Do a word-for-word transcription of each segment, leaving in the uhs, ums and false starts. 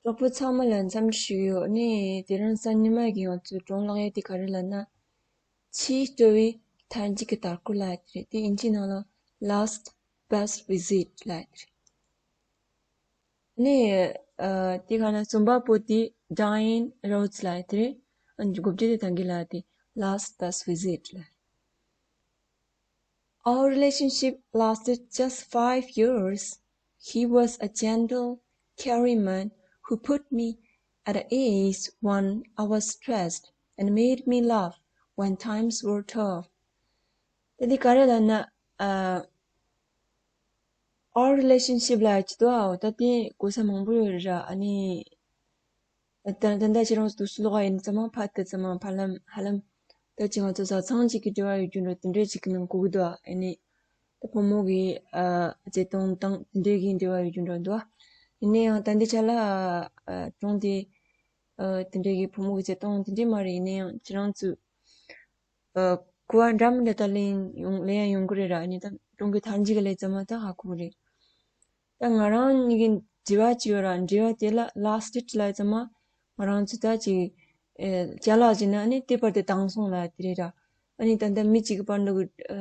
གྲོགས་པོ་ཚང་མ་ལ་འཚམས་འདྲི་ཞུ་གི་ཡོད། ཨ་ནི་དེ་རིང་གཟའ་ཉི་མ་གི་ང་ཚོའི་སྒྲུང་ལབ་ཡ་དེ་ག་རེ་ལབ་ན། ཕྱིའི་སྤྲོ་བའི་མཐར་མཇུག་གི་དར་སྐོར་ལབ་ཡ་དེ་རེད། དེ་ཨིན་ཇིའི་ནང་ལ་Last Bus Visit ལབ་ཡ་དེ་རེད། ཨ་ནི་ཨ་དེ་ག་ན་རྩོམ་པ་པོ་དེ་Diane Rhodes ལབ་ཡ་དེ་རེད། ཨ་ནི་འགོ་བརྗོད་དེ་ད་གིན་ལབ་ཡ་དེ། Last Bus Visit ལབ་ཡ། Our relationship lasted just five years. He was a gentle, caring man who put me at ease when I was stressed and made me laugh when times were tough. ད་འདི་ག་རེ་ལབ་ན། ཨ། Our relationship ལབ་ཡ་ཅིག་འདུག་ཨ། ད་དེ་གོ་ས་མང་པོ་ཡོད་རེད་ར། ཨ་ནི། ད་ད་ལྟ་ཁྱེད་རང་ཚོ་དུས་སུ་ལོག་ཡིན་ཙམ་མ་ཕ་དེ་ཙམ་མ་ཕ་ལམ་ཧ་ལམ། ད་ཅི་ང་ཚོ་བཟའ་ཚང་གཅིག་གི་འབྲེལ་བ་ཡོད་རྒྱུ་འདྲ་དེ་འདྲས་ཅིག་གི་ནང་གོ་གི་འདུག་ཨ། ཨ་ནི་ད་བུ་མོ་གི་ཨ་བརྩེ་དུང་དང་དེ་འདྲས་ཀྱི་འབྲེལ་བ་ཡོད་རྒྱུ་འདྲ་འདུག་ཨ། ཡིན་ན་ཡང་ད་འདི་ཆ་ལ་ཨ་སྒྲུང་དེ་ཨ་དེ་འདྲས་ཀྱི་བུ་མོ་གི་བརྩེ་དུང་དེ་འདྲས་མ་རེད། ཡིན་ན་ཡང་ཁྱེད་རང་ཚོས་ཨ་གོ་བ་འདྲ་མི་འདྲ་ད་ལེན་ཡོང་ལེན་ཡང་ཡོང་གི་རེད་ར། ཨ་ནི་ད་སྒྲུང་གི་མཐར་མཇུག་གི་ལས་ཙམ་མ་ད་ཧ་གོ་གི་རེད། ད་ང་རང་གཉིས་ཀྱི་འབྲེལ་བ་ཅིག་ཡོད་ར། འབྲེལ་བ་དེ་ལ་ལ་སི་ཊེཌ་ལབ་ཙམ་མ་ང་རང་ཚོ་ད་ཅིག་ཨེ་ཅ་ལག་ཅིག་ན་ནི་དེ་བར་དུ་དྭངས་སོང་ལབ་དེ་རེད་ར། ཨ་ནི་ད་ལྟ་མི་གཅིག་གི་བར་དུ་གི་ཨ་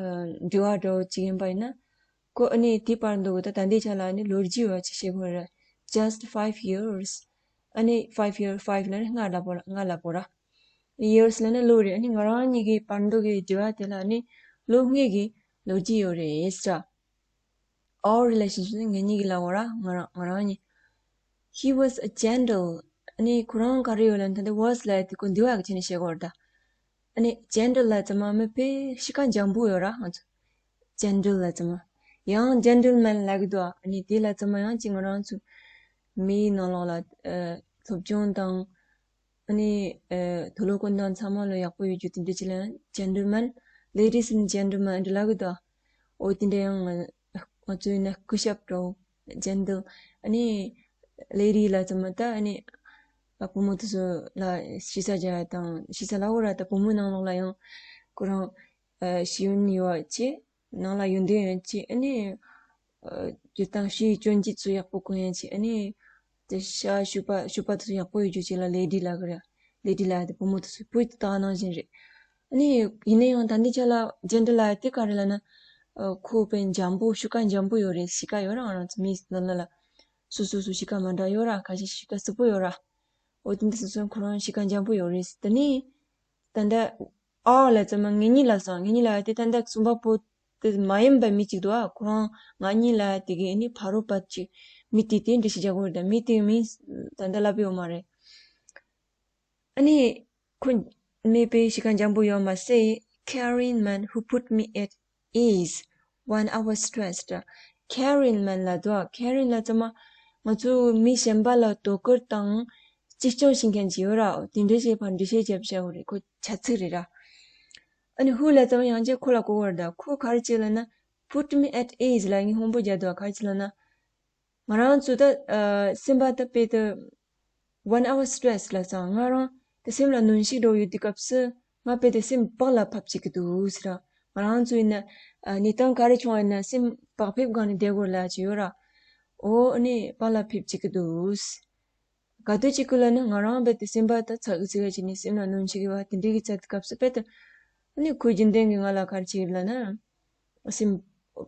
འབྲེལ་བ་འདྲ་བོ་ཅིག་ཡིན་པ་ཡིན་ན། ཁོ་ཨ་ནི་དེ་བར་དུ་གི་ད་ད་ལྟའི་ཆ་ལ་ཨ་ནི་ལོ་རྒྱུས་བ་ཅིག་བཤད་དགོས་ར། Just five years. ཨ་ནི་five year, five ལབ་ན་ལྔ་ལབ་པོ་ར། ལྔ་ལབ་པོ་ར། Years ལབ་ན་ལོ་རེད། ཨ་ནི་ང་རང་གཉིས་ཀྱི་བར་དུ་གི་འབྲེལ་བ་དེ་ལ་ཨ་ནི་ལོ་ལྔའི་གི་ལོ་རྒྱུས་ཡོད་རེད་ཟེར། Our relationship ནི་ངེད་གཉིས་ཀྱི་ལབ་དགོས་ར། ང་རང་ང་རང་གཉིས། He was a gentle. ཨ་ནི་ཁོ་རང་ག་རེ་ཡོད་ལབ་ན་ད་ལྟ་was ལབ་ཡ་དེ་ཁོ་འདི་བ་གི་ཆ་ནས་བཤད་དགོས་ར་ད། ཨ་ནི་gentle ལབ་ཙམ་མ་མི་དཔེ་གཤིས་ཀ་འཇམ་པོ་ཡོད་ར་ང་ཚོ། Gentle ལབ་ཙམ་མ། ཡང་gentleman ལབ་གི་འདུག་ཨ་ནི་དེ་ལབ་ཙམ་མ་ཡང་ཅིག་ང་རང་ཚོ་མིའི་ནང་ལོགས་ལ་ཨ་སློབ་སྦྱོང་དང་། ཨ་ནི་ཨ་དུག་ལོག་གོན་སྟངས་ཚང་མ་ལ་ཡག་པོ་ཡོད་རྒྱུ་དེ་འདྲ་ཅིག་ལ་gentleman, ladies and gentlemen འདྲ་ལབ་གི་འདུག་ཨ། འོ་དེ་འདྲ་ཡང་ང་ང་ཚོའི་ན་སྐུ་ཞབས་འདྲ་བོ། Gentle. ཨ་ནི་lady ལབ་ཙམ་མ་ད་ཨ་ནི་ཨ་བུ་མོ་དེ་ཚོ་ལ་ཞེ་ས་རྒྱག་ཡ་དང་ཞེ་ས་ལབ་དགོས་ར། ད་བུ་མོའི་ནང་ལོགས་ལ་ཡང་ཁོ་རང་ཨ་ཤེས་ཡོན་ཡོད་པ་བྱས། ནང་ལ་ཡོན་ཏན་ཡོད་བྱས། ཨ་ནི་ཨ་སྤྱིར་བཏང་ཕྱིའི་སྐྱོན་བརྗོད་ཚོ་ཡག་པོ་གོན་ཡ་བྱས། ཨ་ནི་དེ་ཤ་ཤུ་པ་ཤུ་པ་དེ་ཚོ་ཡག་པོ་ཡོད་རྒྱུ་བྱས་ལ་lady ལབ་གི་ར། lady ལབ་ཡ་དེ་བུ་མོ་དེ་ཚོ་བུ་དེ་དག་ནང་བཞིན་རེད། ཨ་ནི་ཡིན་ན་ཡང་ད་འདི་ཆ་ལ་gentle ལབ་ཡ་དེ་ག་རེ་ལབ་ན། ཨ་ཁོ་དཔེ་འཇམ་པོ་གཤིས་ཀ་འཇམ་པོ་ཡོད་རེད། གཤིས་ཀ་ཡོད་ར། ང་རང་ཚོ་མི་ལ་ལ་ལ་སོ་སོ་སོ་གཤིས་ཀ་མ་འདྲ་ཡོད་ར། ཁ་ཤས་གཤིས་ཀ་སྲིད་པོ་ཡོད་ར། འོ་དེ་འདི་སོ་སོ་ཁོ་རང་གཤིས་ཀ་འཇམ་པོ་ཡོད་རེད། དེ་ནི་ད་ལྟ་ཨ་ལ་ཙམ་མ་ངེད་གཉིས་ལ་སོང་། ངེད་གཉིས་ལ་དེ་ད་ལྟ་གསུམ་པ་པོ་དེ་མ་ཡིན་པ་མི་གཅིག་འདུག་ཨ། ཁོ་རང་ང་གཉིས་ལ་དེ་གི་ནི་ཕ་རོལ་པ་ཅིག་མི་དེ་དེ་འདྲ་ཞིག་རྒྱག་གི་རེད། ད་མི་དེ་མིང་ད་ལྟ་ལབ་ཡོད་མ་རེད། ཨ་ནི་ཁོ་མི་དཔེ་གཤིས་ཀ་འཇམ་པོ་ཡོད་མ་ཟད། Caring man who put me at ease when I was stressed. Caring man ལབ་འདུག་ཨ། Caring ལབ་ཙམ་མ་ང་ཚོ་མི་གཞན་པ་ལ་དོ་ཁུར་དང་གཅེས་སྐྱོང་བྱེད་མཁན་ཅིག་ཡོད་ར། འོ་དེ་འདྲ་བྱས་པ་འགྲེལ་བཤད་བརྒྱབ་བཞག་གི་རེད། ཁོ་བྱ་ཚིག་རེད་ར། ཨ་ནི་who ལབ་ཙམ་ཡང་ཅིག་ཁོ་ལ་གོ་བར་ད། ཁོ་ག་རེ་བྱེད་ལབ་ན། Put me at ease ལབ་ངས་སྔོན་པོ་རྒྱག་འདུག་ག་རེ་བྱེད་ལབ་ན། ང་རང་ཚོ་ད་ཨ་སེམས་པ་ད་དཔེ་ད་when I was stressed ལབ་ཙང་ང་རང་ད་སེམས་ལ་གནོན་ཤུགས་འདྲ་བོ་ཡོད་དུས་སྐབས་སུ་ང་དཔེ་ད་སེམས་བག་ལ་ཕབ་བྱེད་ཀྱི་འདུག་ཟེར་ར། ང་རང་ཚོ་ཡིན་ན་ཨ་གནས་སྟངས་ག་རེ་བྱུང་བ་ཡིན་ན་སེམས་བག་ཕེབས་སྒང་ནས་བསྡད་དགོས་ལབ་ཅིག་ཡོད་ར། འོ་ཨ་ནི་བག་ལ་ཕེབས་བྱེད་ཀྱི་འདུག་ག་དུས་ཅིག་གི་ལ་ནི་ང་རང་རྦད་དེ་སེམས་པ་ད་ཚ་གི་ཚིག་ག་བྱས་ནས་སེམས་ལ་གནོན་བྱེད་ཀྱི་བ་དེ་འདྲའི་གི་ཚ་དུས་སྐབས་སུ་རྦད་དེ་ཨ་ནི་ཁོས་རྒྱུན་ལྡན་གྱི་ང་ལ་ག་རེ་བྱེད་ཀྱི་ལབ་ན། སེམས་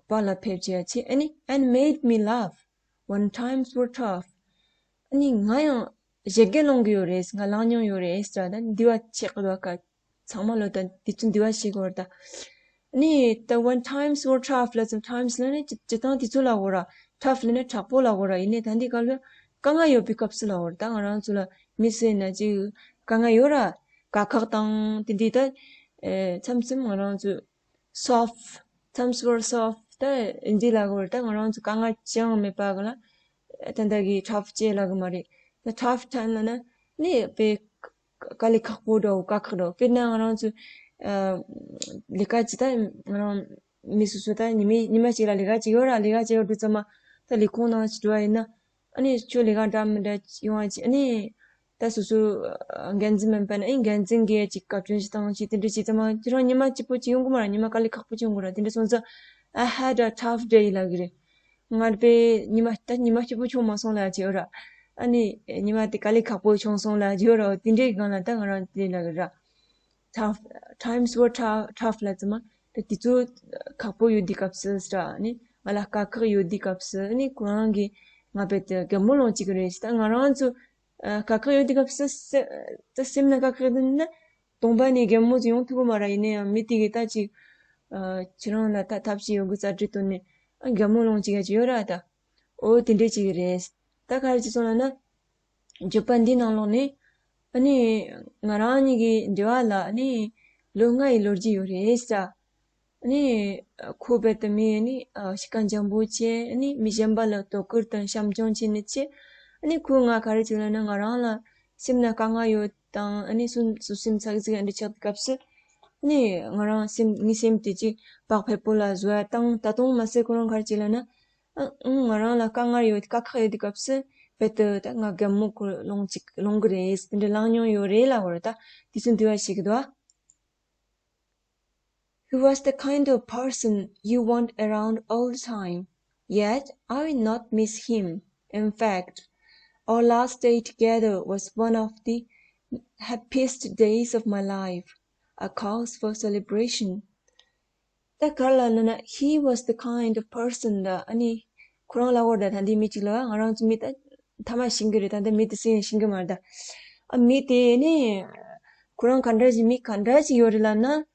པ་ལ་ཕེབས་བྱེད་ཡ་བྱེད། ཨ་ནི་and made me laugh when times were tough. ཨ་ནི་ང་ཡང་བཞད་གད་སློང་གི་ཡོད་རེད། ང་ལངས་མྱོང་ཡོད་རེད་ཟེར་ད་འདི་བ་ཆེ་གི་བ་ཀ་ཚང་མ་ལོ་ད་འདི་ཚོ་འདི་བ་ཤེས་དགོས་རེད་ད། ནི་ད་when times were tough ལབ་ཙང་times ལབ་ན་སྤྱི་སྤྱི་བཏང་དེ་ཚོ་ལབ་དགོས་ར། tough ལབ་ན་དྲག་པོ་ལབ་དགོས་ར། ཡིན་ནའི་ད་འདི་སྐབས་ལ་དཀའ་ངལ་ཡོད་པའི་སྐབས་སུ་ལབ་དགོས་ར། ད་ང་རང་ཚོ་ལ་མི་སུ་ཡིན་ན་ཅིག་དཀའ་ངལ་ཡོད་ར། དཀའ་ཁག་དང་དེ་འདྲའི་ད་ཨེ་མཚམས་མཚམས་ང་རང་ཚོ་soft, times were soft ད་འདི་ལབ་དགོས་ར། ད་ང་རང་ཚོ་དཀའ་ངལ་ཅི་ཡང་མེད་པ་གི་ལ་ད་ལྟ་གི་tough ཅེས་ལབ་གི་མ་རེད། ད་tough time ལབ་ན་ནི་དཔེ་དཀའ་ལས་ཁག་པོ་འདྲ་བོ་དཀའ་ཁག་འདྲ་བོ། དཔེར་ན་ང་རང་ཚོ་ཨ་ལས་ཀ་ཅིག་ད་ང་རང་མི་སོ་སོ་ད་ཉི་མ་ཉི་མ་གཅིག་ལ་ལས་ཀ་ཅིག་ཡོད་ར། ལས་ཀ་ཅིག་ཡོད་དུས་ཙམ་མ་ད་ལས་ཁུངས་ནང་ཅིག་འགྲོ་བ་ཡིན་ན་ཨ་ནི་ཁྱོད་ལས་ཀ་འདྲ་མི་འདྲ་ཡོང་བ་ཅིག་ཨ་ནི་ད་སོ་སོ་ཨ་འགན་འཛིན་མིན་པ་ན་ཨ་ནི་འགན་འཛིན་གྱིས་ཅིག་བཀའ་བཀྱོན་ཅིག་བཏང་ཅིག་དེ་འདྲ་ཅིག་ཙམ་མ་ཁྱེད་རང་ཉི་མ་སྐྱིད་པོ་ཅིག་ཡོང་གི་མ་ར། ཉི་མ་དཀའ་ལས་ཁག་པོ་ཅིག་ཡོང་གི་ར། དེ་འདྲ་སོང་ཙང་I had a tough day ལབ་གི་རེད། ང་དཔེ་ཉི་མ་ད་ཉི་མ་སྐྱིད་པོ་བྱུང་མ་སོང་ལབ་ཅིག་ཡོད་ར། ཨ་ནི་ཉི་མ་དེ་དཀའ་ལས་ཁག་པོ་བྱུང་སོང་ལབ་ཀྱི་ཡོད་ར། དེ་འདྲའི་སྒང་ལ་ད་ང་རང་དེ་ལབ་ཀྱི་ར། Tough, times were tough, tough ལབ་ཙམ་མ། ད་དུས་ཚོད་ཁག་པོ་ཡོད་དུས་སྐབས་སུ་ར། ཨ་ནི་ང་ལ་དཀའ་ཁག་ཡོད་དུས་སྐབས་སུ། ཨ་ནི་ཁོ་རང་གིས་ང་རྦད་དེ་གད་མོ་ལོངས་བྱེད་ཀྱི་རེད། ད་ང་རང་ཚོ་ཨ་དཀའ་ཁག་ཡོད་དུས་སྐབས་སུ་སེ་ད་སེམས་ནང་དཀའ་ཁག་ཡོད་ན། སྟོང་པ་ནས་གད་མོ་ཅིག་ཡོང་ཐུབ་ཀྱི་མ་རེད། ཡིན་ན་ཡང་མི་དེ་གིས་ད་ཅིག་ཨ་ཁྱེད་རང་ལ་ད་ཐབས་ཤེས་ཡོད་དགུ་རྩལ་སྤྲུགས་བཏོན་ནས་ཨ་གད་མོ་ལོངས་བྱེད་ཡ་ཅིག་ཡོད་ར། ད་འོ་དེ་འདྲས་ཅིག་རེད། ད་ག་རེ་ཅིག་སོང་ལབ་ན། བརྗོད་པ་འདི་ནང་ལོགས་ནས་ཨ་ནི་ང་རང་གཉིས་ཀྱི་འབྲེལ་བ་ལ་ཨ་ནི་ལོ་ལྔ་ཡི་ལོ་རྒྱུས་ཡོད་རེད་ཟེར། ཨ་ནི་ཁོ་རྦད་དེ་མི་ཨ་ནི་ཨ་གཤིས་ཀ་འཇམ་པོ་བྱས། ཨ་ནི་མི་གཞན་པ་ལ་དོ་ཁུར་དང་བྱམས་སྐྱོང་བྱས་ནས་བྱས། ཨ་ནི་ཁོས་ང་ག་རེ་ཅིག་ལབ་ན། ང་རང་ལ་སེམས་ན་དཀའ་ངལ་ཡོད་དང་། ཨ་ནི་སུ་སུ་སེམས་ཚ་གི་ཚ་གི་འདྲ་ཆགས་སྐབས་སུ། ཨ་ནི་ང་རང་སེམས་ངའི་སེམས་དེ་ཅིག་བག་ཕེབས་པོ་ལ་བཟོ་ཡ་དང་། ད་དུང་མ་ཟད་ཁོ་རང་ག་རེ་ཅིག་ལབ་ན། ཨ་ཨང་ང་རང་ལ་དཀའ་ངལ་ཡོད། དཀའ་ཁག་ཡོད་དུས་སྐབས་སུ་རྦད་དེ་ད་ང་གད་མོ་ཁོ་ལོངས་ཅིག་ལོངས་གི་རེད། དེ་འདྲ་ལངས་མྱོང་ཡོད་རེད་ལབ་ཀྱི་ཡོད་རེད། ད་དེ་ཚོ་འདི་བ་ཞིག་གི་འདུག He was the kind of person you want around all the time. Yet, I will not miss him. In fact, our last day together was one of the happiest days of my life. A cause for celebration. ད་ག་རེ་ལབ་ན། He was the kind of person. ད་ཨ་ནི་ཁོ་རང་ལབ་ཀྱི་ཡོད་རེད། ད་ད་འདི་མི་གཅིག་ལ། ང་རང་ཚོ་མི་ད་ཐ་མ་ཤེས་ཀྱི་རེད། ད་ལྟ་མི་དེ་སུ་ཡིན་ཤེས་ཀྱི་མ་རེད། ད་ཨ་མི་དེ་ནི་ཁོ་རང་ག་འདྲ་ཞིག་མི་ག་འདྲ་ཞིག་ཡོད་རེད་ལབ་ན།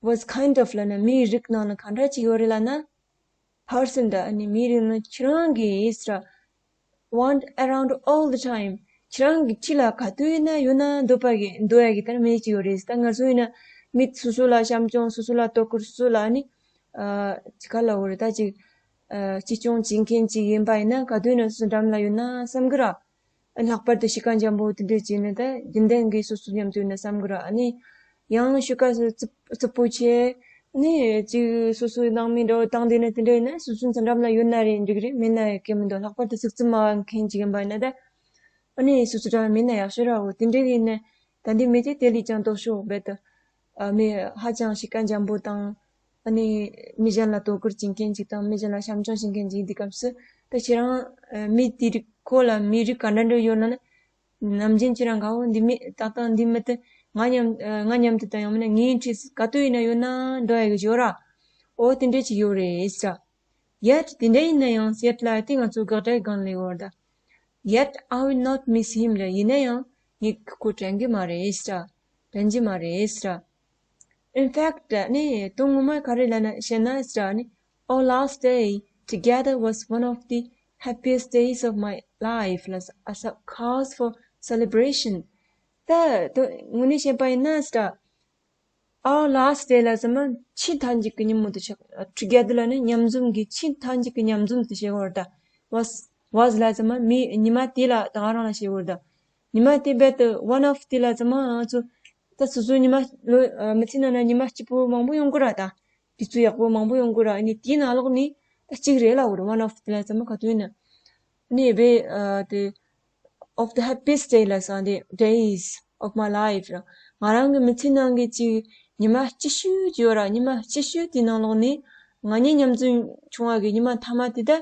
Was kind of ལབ་ན་མིའི་རིགས་ནང་ན་ག་འདྲ་ཞིག་ཡོད་རེད་ལབ་ན། Person. ད་ཨ་ནི་མིའི་རིགས་ནང་ཁྱེད་རང་གིས་ཟེར། Want around all the time. ཁྱེད་རང་གི་འཁྲིས་ལ་ག་དུས་ཡིན་ན་ཡོད་ན་འདོད་པ་གི་འདོད་ཡ་གི་ད་མི་ཅིག་ཡོད་རེད། ད་ང་ཚོ་ཡིན་ན་མི་སོ་སོ་ལ་བྱམས་སྐྱོང་། སོ་སོ་ལ་དོ་ཁུར། སོ་སོ་ལ་ཨ་ནི་ཨ་ཅི་ག་ལབ་དགོས་རེད། ད་ཅིག་ཨ་གཅེས་སྐྱོང་བྱེད་མཁན་ཅིག་ཡིན་པ་ཡིན་ན། ག་དུས་ཡིན་ན་སོ་སོ་འགྲམ་ལ་ཡོད་ན་བསམ་གི་ར། ལྷག་པར་དུ་གཤིས་ཀ་འཇམ་པོ་དེ་འདྲས་བྱས་ནས་ད་རྒྱུན་ལྡན་གྱི་སོ་སོ་མཉམ་དུ་ཡིན་ན་བསམ་གི་ར། ཨ་ནི་ཡང་གཤིས་ཀ་སོ་རྩུབ་རྩུབ་པོ་བྱས་ནས་ཅིག་སོ་སོའི་ནང་མི་འདྲ་བོ་བཏང་བསྡད་ན། དེ་འདྲ་ཡིན་ན་སོ་སོའི་འགྲམ་ལ་ཡོད་ན་རེད་འགྲིག་རེད། མེད་ན་ཡང་སྐད་མི་འདུག་ལྷག་པར་དུ་ཚིག་རྩུབ་སྨྲ་མཁན་ཅིག་ཡིན་པ་ཡིན་ན་ད། ཨ་ནི་སོ་སོ་འདྲ་མེད་ན་ཡག་ཤོས་ར། འོ་དེ་འདྲ་ཡིན་ན་ད་འདི་མི་དེ་དེ་ལས་ཀྱང་ལྟོགས་ཤོག་རྦད་དེ། ཨ་མི་ཧ་ཅང་གཤིས་ཀ་འཇམ་པོ་དང་། ཨ་ནི་མི་གཞན་ལ་དོ་ཁུར་བྱེད་མཁན་ཅིག་དང་། མི་གཞན་ལ་བྱམས་སྐྱོང་བྱེད་མཁན་ཅིག་ཡིན་དུས་སྐབས་སུ། ད་ཁྱེད་རང་ཨ་མི་དེ་རིགས་ཁོ་ལ་མི་རིགས་ག་འདྲ་འདྲ་ཡོད་ན་ན། ནམ་རྒྱུན་ཁྱེད་རང་ག་འོ་འདི་མི་ཏག་ཏག་འདི་མི་དེ་ང་མཉམ་ཨ་ང་མཉམ་དུ་དང་། ཡང་མིན་ན་ངའི་འཁྲིས་ག་དུས་ཡིན་ན་ཡོད་ན་འགྲོ་ཡ་གི་ཡོད་ར། འོ་དེ་འདྲ་ཅིག་ཡོད་རེད་ཟེར། Yet དེ་འདྲ་ཡིན་ན་ཡང་། Yet ལབ་དེ་ང་ཚོ་དགག་སྒྲའི་སྒང་ལ་ཡོད་རེད་ད། Yet I will not miss him ལབ། ཡིན་ན་ཡང་ངས་ཁོ་དྲན་གི་མ་རེད་ཟེར། དྲན་གི་མ་རེད་ཟེར། In fact ནི་དོན་ངོ་མ་ག་རེ་ལབ་ན་བཤད་ན་ཟེར་ནི། Our last day together was one of the happiest days of my life ལབ། As a cause for celebration. ད་དོན་དངོས་གནས་བཤད་པ་ཡིན་ན་ཟེར། Our last day ལབ་ཙམ་མ་ཕྱི་མཐའ་མཇུག་གི་ཉིན་མོ་དེ་ཆགས། Together ལབ་ནི་མཉམ་འཛོམས་ཀྱི་ཕྱི་མཐའ་མཇུག་གི་མཉམ་འཛོམས་དེ་བྱེད་དགོས་རེད་ད། Was was ལབ་ཙམ་མ་མི་ཉི་མ་དེ་ལ་ད་ང་རང་ལ་བྱེད་དགོས་རེད་ད། ཉི་མ་དེ་རྦད་དེ་one of དེ་ལབ་ཙམ་མ་ང་ཚོ་ད་སོ་སོའི་ཉི་མ་ལོ་ཨ་མི་ཚེ་ནང་ན་ཉི་མ་སྐྱིད་པོ་མང་པོ་ཡོང་གི་རེད་ད། དུས་ཚོད་ཡག་པོ་མང་པོ་ཡོང་གི་རེད། ཨ་ནི་དེའི་ནང་ལོགས་ནས་ད་གཅིག་རེད་ལབ་དགོས་རེད། One of དེ་ལབ་ཙམ་མ་ག་དུས་ཡིན་ན། ནི་རྦད་ཨ་དེ་of the happiest day ལབ་སོང་དེ། Days of my life ར། ང་རང་གི་མི་ཚེ་ནང་གི་ཅིག་ཉི་མ་སྐྱིད་ཤོས་ཅིག་ཡོད་ར། ཉི་མ་སྐྱིད་ཤོས་དེའི་ནང་ལོགས་ནས་ང་གཉིས་མཉམ་འཛོམས་བྱུང་བ་གི་ཉི་མ་མཐའ་མ་དེ་ད་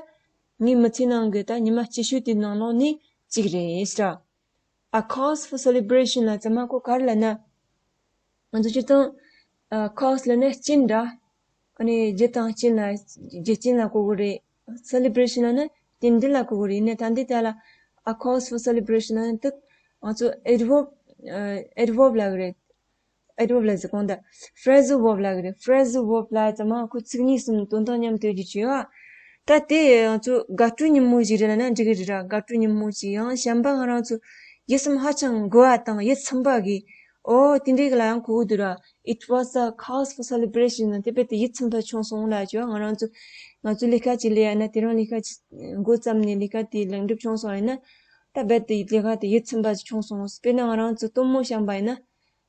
ངའི་མི་ཚེ་ནང་གི་ད་ཉི་མ་སྐྱིད་ཤོས་དེའི་ནང་ལོགས་ནས་གཅིག་རེད་ཟེར། A cause for celebration ལབ་ཙམ་མ་ཁོ་ག་རེ་ལབ་ན། ང་ཚོ་སྤྱིར་བཏང་ཨ་cause ལབ་ན་རྐྱེན་འདྲ། ཨ་ནི་རྒྱུ་དང་རྐྱེན་ལ་རྒྱུ་རྐྱེན་ལ་གོ་གི་རེད། Celebration ལབ་ན་རྟེན་འབྲེལ་ལ་གོ་གི་རེད། ཡིན་ནའི་ད་འདི་ལྟ་ལ་A cause for celebration ལབ་ན་དེ་ང་ཚོ་adverb ཨ་adverb ལབ་གི་རེད། Adverb ལབ་ཟེར་གོང་དུ་phrasal verb ལབ་གི་རེད། Phrasal verb ལབ་ཙམ་མ་ཁོ་ཚིག་གཉིས་གསུམ་དོན་དག་མཉམ་དུ་ཡོད་རྒྱུ་བྱས་པ། ད་དེ་ང་ཚོ་དགའ་སྤྲོའི་ཉིན་མོ་ཞིག་རེད་ལབ་ན་འགྲིག་གི་རེད་ར། དགའ་སྤྲོའི་ཉིན་མོ་ཞིག་ཡང་གཞན་པ་ང་རང་ཚོ་ཡིད་སེམས་ཧ་ཅང་འགུལ་བ་དང་ཡིད་ཚིམ་པ་གི། ཨོ་དེ་འདྲའི་གི་ལ་ཡང་གོ་གི་འདུག་ར། It was a cause for celebration. དེ་རྦད་དེ་ཡིད་ཚིམ་པ་བྱུང་སོང་ལབ་བྱས་པ། ང་རང་ཚོ་ང་ཚོ་ལས་ཀ་ཅིག་ལས་ཡ་ན། དེ་རིང་ལས་ཀ་ཅིག་འགོ་བརྩམས་ནས་ལས་ཀ་དེ་ལེགས་འགྲུབ་བྱུང་སོང་ཡིན་ན། ད་རྦད་དེ་ལས་ཀ་དེ་ཡིད་ཚིམ་པ་ཅིག་བྱུང་སོང་། དཔེར་ན་ང་རང་ཚོ་སྟོན་མོ་བཤམས་པ་ཡིན་ན།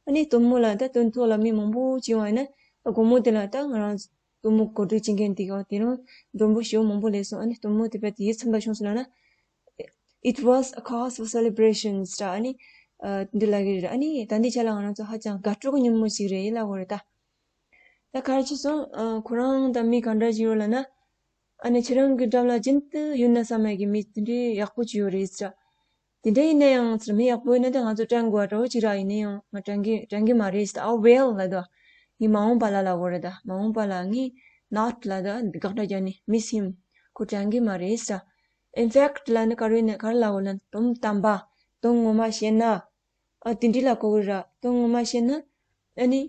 ཨ་ནི་སྟོན་མོ་ལ་ད་སྟོན་ཐོག་ལ་མི་མང་པོ་ཅིག་ཡོང་བ་ཡིན་ན། དགོང་མོ་དེ་ལ་ད་ང་རང་ཚོ་སྟོན་མོ་གོ་སྒྲིག་བྱེད་མཁན་དེ་ག་དེ་རིང་མགྲོན་པོ་ཞེ་པོ་མང་པོ་སླེབས་སོང་། ཨ་ནི་སྟོན་མོ་དེ་རྦད་དེ་ཡིད་ཚིམ་པ་བྱུང་སོང་ལབ་ན། It was a cause for celebrations ད་ཨ་ནི་ཨ་འདི་ལབ་གི་རེད། ཨ་ནི་ད་འདི་ཆ་ལ་ང་རང་ཚོ་ཧ་ཅང་དགའ་སྤྲོ་གི་ཉིན་མོ་ཞིག་རེད་ལབ་དགོས་རེད་ད། ད་ག་རེ་བྱས་སོང་། ཨ་ཁོ་རང་ད་མི་ག་འདྲ་ཞིག་ཡོད་ལབ་ན། ཨ་ནི་ཁྱེད་རང་གི་འགྲམ་ལ་རྒྱུན་དུ་ཡོད་ན་བསམ་ཡ་གི་མི་དེ་འདྲའི་ཡག་པོ་ཅིག་ཡོད་རེད་ཟེར། དེ་འདྲ་ཡིན་ན་ཡང་ཚུར་མི་ཡག་པོ་ཡིན་ན་ད་ང་ཚོ་དྲན་དགོས་པ་འདྲ་བོ་ཅིག་ར། ཡིན་ན་ཡང་ང་དྲན་གི་དྲན་གི་མ་རེད་ཟེར། ཨོ་ཝེལ་ལབ་དོ། ངས་མ་འོངས་པ་ལ་ལབ་དགོས་རེད། ད་མ་འོངས་པ་ལ་ངས་ནོཊ་ལབ་དོ། དགག་སྒྲ་རྒྱག་ནས་མིས་ཧིམ། ཁོ་དྲན་གི་མ་རེད་ཟེར། ཨིན་ཕེག་ཊི་ལབ་ན་ག་རེ་ཡིན་ན། ག་རེ་ལབ་དགོས་ལབ་ན། དོན་དམ་པ། དོན་ངོ་མ་བཤད་ན། ཨ་དེ་འདྲ་ལ་གོ་གི་ར། དོན་ངོ་མ་བཤད་ན། ཨ་ནི།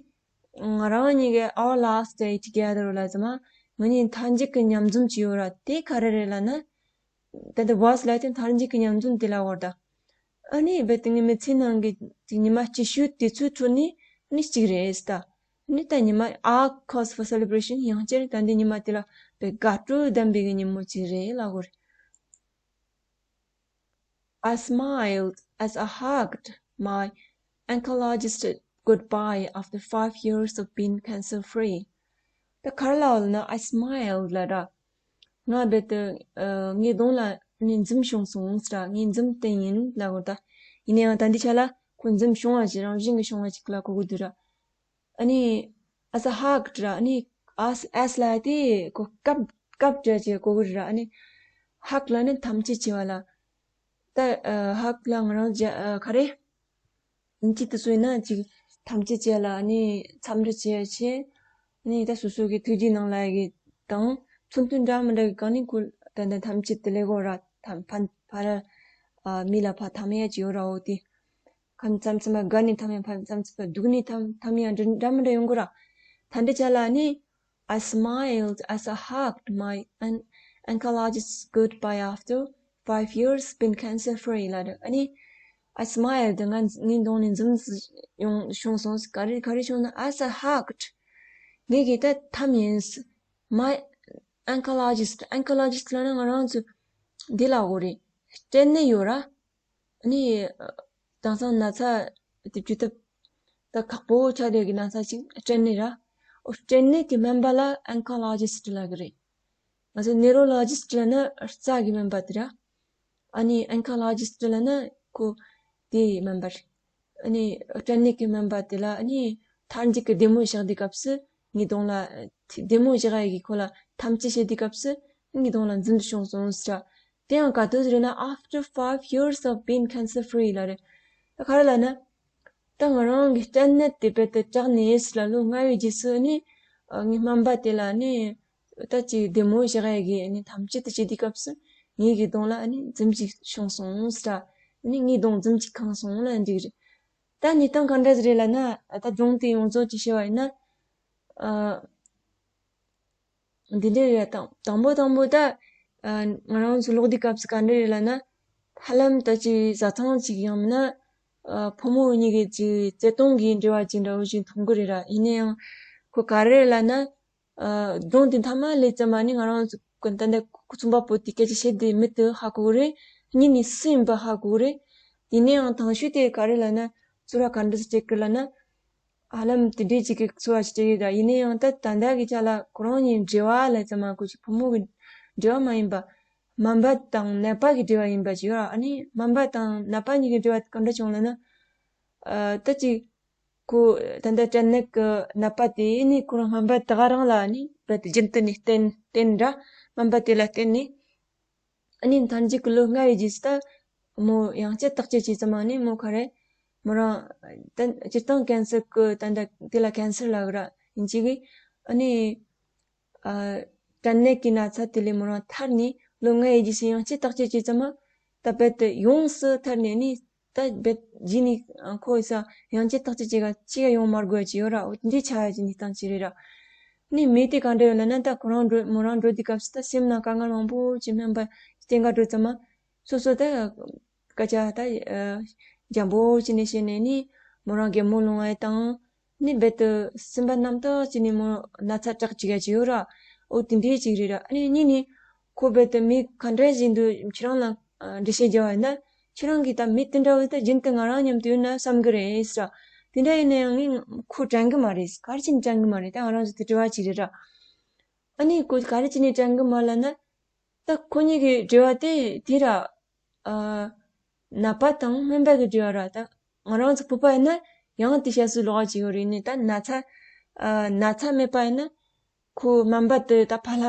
ང་རང་གཉིས་ཀའི་our last day together ལབ་ཙམ་མ། ང་གཉིས་མཐའ་མཇུག་གི་མཉམ་འཛོམས་བྱས་ཡོད་ར། དེ་ག་རེ་རེད་ལབ་ན། ད་ལྟ་ཝཱས་ལབ་དེ་མཐའ་མཇུག་གི་མཉམ་འཛོམས་དེ་ལ་བར་ད། ཨ་ནི་རྦད་དེ་ངའི་མི་ཚེ་ནང་གི་དེ་ཉི་མ་སྐྱིད་ཤོས་དེ་ཚོའི་ཁྲོད་ནས་ཨ་ནི་གཅིག་རེད་ད། ཨ་ནི་ད་ཉི་མ་ཨ་cause for celebration ཡང་བསྐྱར་ད་འདི་ཉི་མ་དེ་ལ་རྦད་དགའ་སྤྲོ་ལྡན་པའི་གི་ཉིན་མོ་གཅིག་རེད་ལབ་དགོས་རེད། I smiled as I hugged my oncologist goodbye after five years of being cancer free. ད་ག་རེ་ལབ་ལབ་ན། I smiled ལབ་ར། ང་རྦད་དེ་ཨ་ངའི་གདོང་ལ་ནི་འཛུམ་བྱུང་སོང་ཟེར་ར། ངའི་འཛུམ་བསྟན་ཡིན་ལབ་དགོས་ད། ཡིན་ན་ཡང་ད་འདི་ཆ་ལ་ཁོ་འཛུམ་བྱུང་བ་ཞིག་རང་བཞིན་གྱི་བྱུང་བ་ཞིག་ལ་གོ་གི་འདུག་ར། ཨ་ནི། as I hugged ར། ཨ་ནི། as as ལབ་དེ་ཁོ་བཀབ་བཀབ་བྱས་བྱས་གོ་གི་རེད་ར། ཨ་ནི། hug ལབ་ནི་དམ་བཅའ་བྱས་པ་ལ། ད་ཨ་hug ལ་ང་རང་རྒྱ་ཨ་ག་རེ། ཨིན་ཇི་དུ་བཟོས་ན་ཅིག་དམ་བཅའ་བྱས་ལ། ཨ་ནི་འཚམས་འདྲི་བྱས་བྱས། ཨ་ནི་ད་སོ་སོ་གི་ཐུགས་རྗེ་གནང་ལབ་ཡ་གི་དང་ཚོར་འདུ་འདྲ་མི་འདྲ་གི་སྒང་ནས་ཁོ་ད་ད་དམ་བཅའ་དེ་ལས་གོ་ར། ཕར་ཕར་ཨ་མི་ལ་ཕར་འཐམ་ཡ་ཅིག་ཡོད་ར། འོ་དེ། ཁ་མཚམས་མཚམས་དགའ་ནས་འཐམ་ཡ། ཕར་མཚམས་མཚམས་སྡུག་ནས་འཐམ་འཐམ་ཡ་འདྲ་འདྲ་མི་འདྲ་ཡོང་གི་ར། ད་འདི་ཆ་ལ་ནི། I smiled as I hugged my an oncologist's goodbye after five years been cancer free ལབ་ར། ཨ་ནི། I smiled ང་ངའི་གདོང་ནས་འཛུམ་ཡོང་བྱུང་སོང་། ག་རེ་ག་རེ་བྱུང་ན། as I hugged ངས་གི་ད་འཐམ་ཡིན། my oncologist oncologist ལབ་ན་ང་རང་ཚོ་འདི་ལ་གོ་རེད། སྐྲན་ནད་ཡོད་ར། ཨ་ནི། དེང་སང་ན་ཚ་དེ་བཅོས་ཐབས་ད་ཁག་པོ་ཆགས་བསྡད་ཀྱི་ན་ཚ་ཅིག་སྐྲན་ནད་ར། ཨོ་སྐྲན་ནད་ཀྱི་སྨན་པ་ལ་oncologist ལབ་ཀྱི་རེད། ང་ཚོ་neurologist ལབ་ན་རྩ་གི་སྨན་པ་དེ་ར། ཨ་ནི་oncologist ལབ་ན་ཁོ་དེའི་སྨན་པ་རེད། ཨ་ནི་སྐྲན་ནད་ཀྱི་སྨན་པ་དེ་ལ་ཨ་ནི་མཐའ་མཇུག་གི་བདེ་མོ་བཞག་དུས་སྐབས་སུ་ངའི་གདོང་ལ་བདེ་མོ་བཞག་ཡ་གི་ཁོ་ལ་དམ་བཅའ་བྱེད་དུས་སྐབས་སུ་ངའི་གདོང་ལ་འཛུམ་བྱུང་སོང་ཟེར། དེ་ཡང་ག་དུས་རེད་ན། after five years of being cancer free ལབ་རེད། ད་ག་རེ་ལབ་ན། ད་ང་རང་གི་སྐྲན་ནད་དེ་རྦད་དེ་དྲག་ནས་ལ་ལོ་ལྔ་བའི་རྗེས་སུ་ནི་ཨ་ངའི་སྨན་པ་དེ་ལ་ནི་ད་ཅིག་བདེ་མོ་བཞག་ཡ་གི་ནི་དམ་བཅའ་དེ་བྱེད་དུས་སྐབས་སུ་ངའི་གི་གདོང་ལ་ནི་འཛུམ་ཞིག་བྱུང་སོང་ཟེར། ནི་ངའི་གདོང་འཛུམ་ཞིག་ཁེངས་སོང་ལབ་འདི་རེད། ད་གནས་སྟངས་ག་འདྲ་ཞིག་རེད་ལབ་ན། ད་སྒྲུང་དེ་ཡོངས་རྫོགས་ཅིག་བཤད་པ་ཡིན་ན། ཨ། འདི་འདྲ་རེད། དང་དང་པོ་དང་པོ་ད་ཨ་ང་རང་ཚོ་ལོག་དུས་སྐབས་སུ་ག་འདྲ་རེད་ལབ་ན། ཧ་ལམ་ད་ཅིག་བཟའ་ཚང་ཅིག་ཡང་མིན་ན་ཨ་ཕོ་མོ་གཉིས་ཀྱི་ཅིག་བརྩེ་དུང་གི་འབྲེལ་བ་ཅིག་འདྲ་བོ་ཞིག་མཐོང་གི་རེད་ར། ཡིན་ན་ཡང་ཁོ་ག་རེ་རེད་ལབ་ན། ཨ་སྒྲུང་དེ་མཐའ་མ་ལས་ཙམ་མ་ནི་ང་རང་ཚོ་ད་ལྟ་ཁོ་རྩོམ་པ་པོ་དེ་སྐད་ཆ་བཤད་དེ་མི་དེ་ཧ་གོ་གི་རེད། གཉིས་ནས་སུ་ཡིན་པ་ཧ་གོ་གི་རེད། ཡིན་ན་ཡང་དང་ཤོས་དེ་ག་རེ་ལབ་ན། ཚུར་ག་འདྲ་སེ་བྱེད་ཀྱི་ལབ་ན། ཧ་ལམ་དེ་འདྲའི་ཅིག་གི་ཚོར་བ་ཞིག་སྤྲད་ཡོད་ད། ཡིན་ན་ཡང་ད་ད་ལྟ་གི་ཆ་ལ་ཁོ་རང་གཉིས་འབྲེལ་བ་ལབ་ཙམ་མ་ཁོ་ཅིག་ཕོ་མོ་གི་འབྲེལ་བ་མ་ཡིན་པ། སྨན་པ་དང་ནད་པ་གི་འབྲེལ་བ་ཡིན་པ་ཅིག་ཡོད་ར། ཨ་ནི་སྨན་པ་དང་ནད་པ་གཉིས་ཀྱི་འབྲེལ་བ་ག་འདྲ་བྱུང་ལབ་ན། ཨ་ད་ཅིག་ཁོ་ད་ལྟ་སྐྲན་ནད་ཀྱི་ནད་པ་དེ་ནི་ཁོ་རང་སྨན་པ་དེ་ག་རང་ལ་ནི་རྦད་དེ་རྒྱུན་དུ་ནས་བསྟེན་བསྟེན་ར། སྨན་པ་དེ་ལ་བསྟེན་ནས། ཨ་ནི་མཐར་མཇུག་གི་ལོ་ལྔ་བའི་རྗེས་སུ་ད་མོ་ཡང་བསྐྱར་བརྟག་དཔྱད་བྱས་ཙམ་མ་ནི་མོ་ག་རེ། མོ་རང་ད་སྤྱིར་བཏང་ཀན་སར་གི་ད་ད་དེ་ལ་ཀན་སར་ལབ་གི་ར། ཡིན་གཅིག་གི་ཨ་ནི་ཨ་སྐྲན་ནད་ཀྱི་ན་ཚ་དེ་ལས་མོ་རང་ཐར་ནས་ལོ་ལྔ་བའི་རྗེས་སུ་ཡང་བསྐྱར་བརྟག་དཔྱད་བྱས་ཙམ་མ་ད་རྦད་དེ་ཡོངས་སུ་ཐར་ནས་ནི། ད་རྦད་རྗེས་ནས་ཁོ་ས་ཡང་བསྐྱར་བརྟག་དཔྱད་བྱེད་ག་ཅི་ག་ཡོང་མ་དགོས་ཀྱི་ཡོད་ར། འོ་དེ་འདྲའི་ཆགས་ཡ་ཅིག་གནས་སྟངས་ཅིག་རེད་ར། ནི་མི་དེ་ག་འདྲ་ཡོད་ལབ་ན། ད་ཁོ་རང་འགྲོ་མོ་རང་འགྲོ་དུས་སྐབས་སུ་ད་སེམས་ནང་དཀའ་ངལ་མང་པོ་ཅིག་སྨན་པ་བསྟེན་ག་འགྲོ་ཙམ་མ་སོ་སོ་ད་སྐད་ཆ་ད་འཇམ་པོ་བྱས་ནས་བཤད་ནས་ནི་མོ་རང་གད་མོ་སློང་བ་དང་། ནི་རྦད་དེ་སེམས་པ་རྣམ་དག་བྱས་ནས་མོ་ན་ཚ་དྲག་ཅིག་ཡ་ཅིག་ཡོད་ར། འོ་དེ་འདྲའི་ཅིག་རེད་ར། ཨ་ནི་གཉིས་ནི་ཁོ་རྦད་དེ་མི་ག་འདྲ་བཞིན་དུ་ཁྱེད་རང་ལ་འགྲེལ་བཤད་རྒྱག་པ་ཡིན་ན། ཁྱེད་རང་གིས་ད་མི་དེ་འདྲ་བོ་ད་རྒྱུན་དུ་ང་རང་མཉམ་དུ་ཡོད་ན་བསམ་གི་རེད་ཟེར། དེ་འདྲ་ཡིན་ན་ཡང་ངས་ཁོ་དྲན་གི་མ་རེད། ག་རེ་བྱས་ནས་དྲན་གི་མ་རེད། ད་ང་རང་ཚོ་དེ་དྲི་བ་ཅིག་རེད་ར། ཨ་ནི་ཁོ་ག་རེ་བྱས་ནས་དྲན་གི་མ་ལབ་ན། ད་ཁོ་གཉིས་ཀྱི་འབྲེལ་བ་དེ་དེ་ར། ཨ་ནད་པ་དང་སྨན་པ་གི་འབྲེལ་བ་ར། ད་ང་རང་ཚོ་བོད་པ་ཡིན་ན་ཡང་དེ་བཤད་སྲོལ་ལོགས་ཀ་ཅིག་ཡོད་རེད། ནི་ད་ན་ཚ་ཨ་ན་ཚ་མེད་པ་ཡིན་ན། ཁོ་སྨན་པ་དེ་ད་ཕ་ལྷ་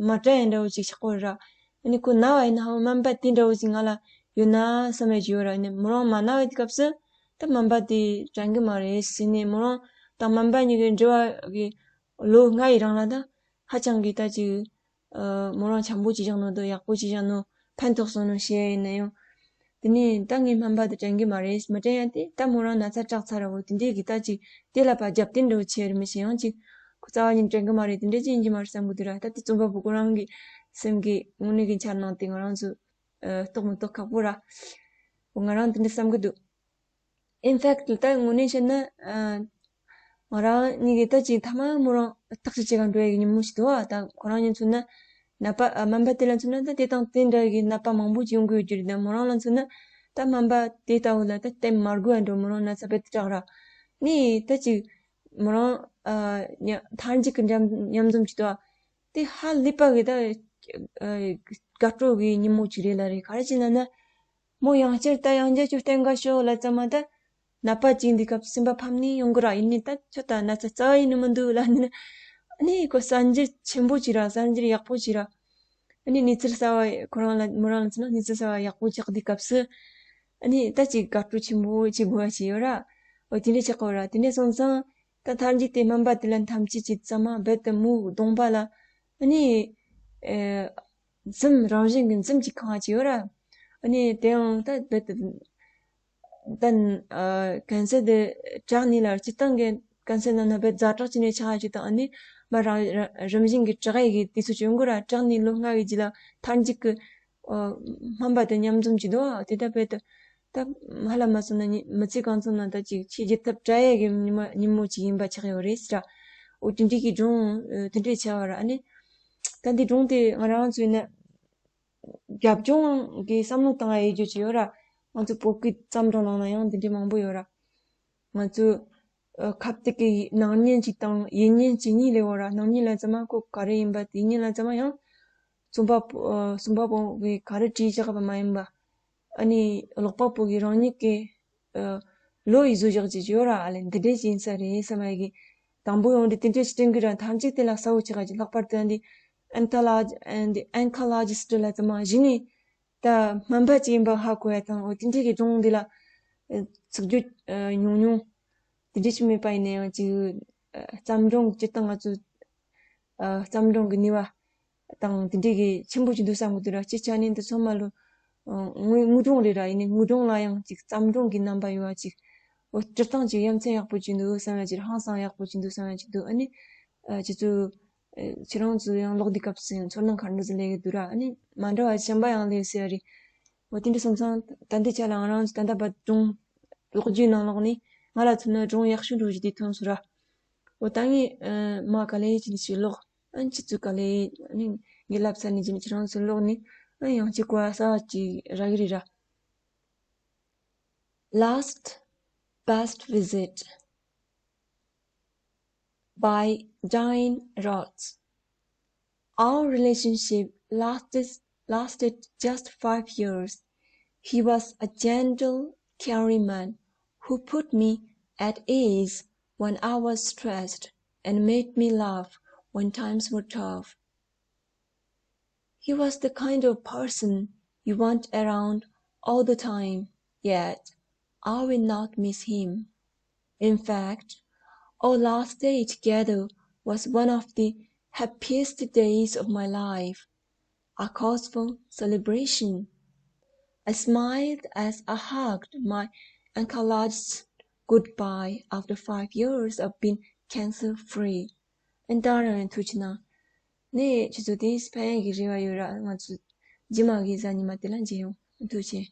མ་དྲན་ཡ་འདྲ་བོ་ཅིག་ཆགས་ཀྱི་ཡོད་ར། ཨ་ནི་ཁོ་ན་བ་ཡིན་ནའང་སྨན་པ་དེ་འདྲ་བོ་ཅིག་ང་ལ་ ཡོད་ན་བསམ་ཡས་ཀྱི་ཡོད་ར། ནི་མོ་རང་མ་ན་བའི་སྐབས་སུ་ད་སྨན་པ་དེ་དྲན་གི་མ་རེད་ཟེར་ནས། མོ་རང་དང་སྨན་པ་གཉིས་ཀྱི་འབྲེལ་བ་གི་ལོ་ལྔ་ཡི་རིང་ལ་ད་ཧ་ཅང་གི་ད་ཅིག་ཨ་མོ་རང་འཆམ་པོ་ཅིག་བཞག་ནོ་དང་ཡག་པོ་ཅིག་བཞག་ནོ་ཕན་ཐོགས་སོང་ནོ་བཤད་ཡིན་ན་ཡང་། དེ་ནས་ད་ངའི་སྨན་པ་དེ་དྲན་གི་མ་རེད། མི་དྲན་ཡ་དེ་ད་མོ་རང་ན་ཚ་དྲག་ཚར་ར། འོ་དེ་འདྲས་གི་ད་ཅིག་དེ་ལ་ཕར་རྒྱབ་རྟེན་འདྲ་བོ་ཆེ་རེད། མི་ཤེས་ཡང་ཅིག་ཁོ་རྩ་བ་ཉིད་དྲན་གི་མ་རེད། དེ་འདྲས་ཅིག་ཡིན་གི་མ་རེད་བསམ་གི་འདུག་ར། ད་དེ་རྩོམ་པ་པོ་ཁོ་རང་གི་སེམས་ཀྱི་དངོས་གནས་ཀྱི་འཆར་སྣང་དེ་ང་རང་ཚོ་ཨ་རྟོགས་མི་རྟོགས་ཁག་པོ་ར། འོ་ང་རང་དེ་འདྲས་བསམ་གི་འདུག In fact ད་དངོས་གནས་བཤད་ན་ཨ་ང་རང་གཉིས་ཀྱིས་ད་ཅིག་མཐའ་མ་མོ་རང་བརྟག་དཔྱད་བྱེད་ག་འགྲོ་ཡ་གི་ཉིན་མོ་ཞིག་འདུག་ཨ། ད་ཁོ་རང་གཉིས་མཚོན་ན་ནད་པ་ཨ་སྨན་པ་དེ་ལ་མཚོན་ན་ད་དེ་དང་དེ་འདྲ་གི་ནད་པ་མང་པོ་ཅིག་ཡོང་གི་ཡོད་རྒྱུ་རེད། ད་མོ་རང་ལ་མཚོན་ན་ད་སྨན་པ་དེ་ལྟ་བུ་ལ་ད་བསྟེན་མ་དགོས་ཡ་འགྲོ། མོ་རང་ན་ཚ་རྦད་དེ་དྲག་ར། ནི་ད་ཅིག་མོ་རང་ཨ་ཉ་མཐར་མཇུག་གི་མཉམ་མཉམ་འཛོམས་ཅིག་འདུག་ཨ། དེ་ཧ་ལས་པ་གི་ད་ཨ་དགའ་སྤྲོ་གི་ཉིན་མོ་ཅིག་རེད་ལ་རེད། ག་རེ་བྱས་ན་ན་མོ་ཡང་བསྐྱར་ད་ཡང་བསྐྱར་ཁྱོད་བསྟེན་ག་ཤོག་ལབ་ཙམ་མ་ད་ནད་པ་ཅིག་འདི་སྐབས་སེམས་པ་ཕམ་ནས་ཡོང་གི་ར། ཡིན་ནའི་ད་ཁྱོད་ད་ན་ཚ་རྩ་བ་ཡིན་ནི་མི་འདུག་ལབ་ནས། ཨ་ནི་ཁོ་གསར་འགྱུར་ཆེན་པོ་ཅིག་ར། གསར་འགྱུར་ཡག་པོ་ཅིག་ར། ཨ་ནི་གནས་ཚུལ་གསར་བ་ཁོ་རང་ལ་མོ་རང་ལ་མཚོན་ན་གནས་ཚུལ་གསར་བ་ཡག་པོ་ཆགས་དུས་སྐབས་སུ། ཨ་ནི་ད་ཅིག་དགའ་སྤྲོ་ཆེན་པོ་ཅིག་དགོས་ཡ་ཅིག་ཡོད་ར། འོ་དེ་འདྲས་ཆགས་ཀྱི་ཡོད་ར། དེ་འདྲས་སོང་ཙང་ད་མཐར་མཇུག་དེ་སྨན་པ་དེ་ལ་ཐམས་ཅད་ཀྱི་གཙང་མ་རྦད་དེ་མོའི་གདོང་པ་ལ་ཨ་ནི་ཨེ་འཛུམ་རང་བཞིན་གྱི་འཛུམ་ཅིག་ཁེངས་ཡ་ཅིག་ཡོད་ར། ཨ་ནི་དེ་ཡང་ད་རྦད་དེ་ད་ཨ་ཀན་སར་དེ་དྲག་ནི་ལ་སྤྱིར་བཏང་གི་ཀན་སར་ནང་ན་རྦད་ཛ་དྲག་ཅིག་ནས་ཆགས་ཡ་ཅིག་དང་། ཨ་ནི་མ་རང་རང་རང་བཞིན་གྱི་དྲག་ཡས་ཀྱི་དུས་ཚོད་བྱུང་གི་ར། དྲག་ནས་ལོ་ལྔ་བའི་རྗེས་ལ་མཐར་མཇུག་གི་ཨ་སྨན་པ་དང་མཉམ་འཛོམས་ཅིག་འདུག་ཨ། དེ་ད་རྦད་དེ་ད་ཧ་ལམ་མ་སོང་ན་ཉི་མི་ཚེ་གང་ཚང་ན་ད་ཅིག་ཆེས་བརྗེད་ཐབས་བྲལ་ཡས་ཀྱི་ཉིན་མོ་ཉིན་མོ་ཅིག་ཡིན་པ་ཆགས་ཡོད་རེད་ཟེར་ར། འོ་དེ་འདྲས་ཀྱི་སྒྲུང་ཨ་དེ་འདྲས་ཆགས་པ་ར། ཨ་ནི་ད་འདི་སྒྲུང་དེ་ང་རང་ཚོ་ཡིན་ན་རྒྱབ་ལྗོངས་ཀྱི་བསམ་བློ་བཏང་ཡ་ཡོད་རྒྱུ་ཅིག་ཡོད་ར། ང་ཚོ་བོད་ཀྱི་བརྩམས་སྒྲུང་ནང་ན་ཡང་འདི་འདྲས་མང་པོ་ཡོད་ར། ང་ཚོ་ཨ་ཁ་གཏད་ཀྱི་སྣང་བརྙན་ཅིག་དང་ཡིད་བརྙན་ཅིག་གཉིས་སླེབས་ཡོད་ར། སྣང་བརྙན་ལབ་ཙམ་མ་ཁོ་ག་རེ་ཡིན་པ། ཡིད་བརྙན་ལབ་ཙམ་མ་ཡང་རྩོམ་པ་པོ་ཨ་རྩོམ་པ་པོ་གིས་ག་རེ་བྲིས་བཞག་པ་མ་ཡིན་པ། ཨ་ནི་ཀློག་པ་པོ་གིས་རང་ཉིད་ཀྱི་ཨ་བློ་ཡིས་བཟོས་བཞག་ཅིག་ཡོད་ར། ཨ་ལས་འདི་འདྲས་ཅིག་ཡིན་ས་རེད་བསམ་ཡ་གི་དང་པོ་ཡོང་དུས་དེ་འདྲས་ཅིག་དྲན་གི་ར། མཐར་མཇུག་དེ་ལ་གསལ་བོ་ཆགས་ཀྱི། ལྷག་པར་དུ་འདི་ཨན་ཁོ་ལོ་ཇི་ཨན་འདི་ཨན་ཁོ་ལོ་ཇི་སི་ཊི་ལབ་ཙམ་མ་གཞི་ནས་ད་སྨན་པ་ཅིག་ཡིན་པ་ཧ་གོ་ཡ་དང་། འོ་དེ་འདྲས་ཀྱི་སྒྲུང་འདི་ལ་ཨ་ཚིག་བརྗོད་ཨ་ཉུང་ཉུང་དེ་འདྲས་ཅིག་མེད་པ་ཡིན་ན་ཡང་ཅིག་ཨ་བརྩམས་སྒྲུང་སྤྱིར་བཏང་ང་ཚོ་ཨ་བརྩམས་སྒྲུང་གི་ནུས་པ་དང་དེ་འདྲས་ཀྱི་ཆེན་པོ་ཅིག་འདུག་བསམ་གི་འདུག་ར། སྤྱིར་ཆ་ནས་འདི་ཚང་མ་ལོ་ཨ་དངོས་དངོས་སྒྲུང་རེད་ར། ཡིན་ནའི་དངོས་སྒྲུང་ལ་ཡང་ཅིག་བརྩམས་སྒྲུང་གི་རྣམ་པ་ཡོད་པ་ཅིག་འོ་སྤྱིར་བཏང་ཅིག་ཡ་མཚན་ཡག་པོ་ཅིག་འདུག་བསམ་ཡ་ཅིག་ཧང་སང་ཡག་པོ་ཅིག་འདུག་བསམ་ཡ་ཅིག་འདུག་ཨ་ནི་ཨ་ཁྱེད་ཚོ་ཨ་ཁྱེད་རང་ཚོ་ཡང་ཀློག་དུས་སྐབས་སུ་ཡང་ཚོར་སྣང་ག་འདྲ་ཞིག་སླེབས་ཀྱི་འདུག་ར། ཨ་ནི་མ་འདྲ་བ་གཞན་པ་ཡང་སླེབས་སྲིད་ཡ་རེད། འོ་དེ་འདྲ་སོང་ཙང་ད་ལྟའི་ཆ་ལ་ང་རང་ཚོ་ད་ལྟ་བར་སྒྲུང་ཀློག་རྒྱུའི་ནང་ལོགས་ནས་ང་ལ་མཚོན་ན་སྒྲུང་ཡག་ཤོས་འདྲ་བོ་ཞིག་དེ་ཐོན་སོང་ར། འོ་ད་ངས་ཨ་མར་ག་ལེ་ཅིག་ནས་ཞིག་ཀློག་ཨ་ཁྱེད་ཚོས་ག་ལེ་ཨ་ནི་ངས་ལབ་ཚར་ནས་ཅིག་ནས་ཁྱེད་རང་ཚོས་ཀློག་ནས་ཨ་ཡང་ཅིག་གོ་བ་གསར་བ་ཅིག་རག་གི་རེད་ར། Last Best Visit by Diane Roth. Our relationship lasted, lasted just five years. He was a gentle, caring man who put me at ease when I was stressed and made me laugh when times were tough. He was the kind of person you want around all the time, yet I will not miss him. In fact, our last day together was one of the happiest days of my life, a cause for celebration. I smiled as I hugged my oncologist goodbye after five years of being cancer free. ཨན་ད་རང་ཡང་ཐུགས་ཆེ་གནང་། ནས་ཁྱེད་ཚོ་དེ་ཕན་ཡག་གི་རེ་བ་ཡོད་ར། ང་ཚོ་རྗེས་མ་གི་གཟའ་ཉི་མ་དེ་ལ་མཇལ་ཡོང་། ཐུགས་ཆེ།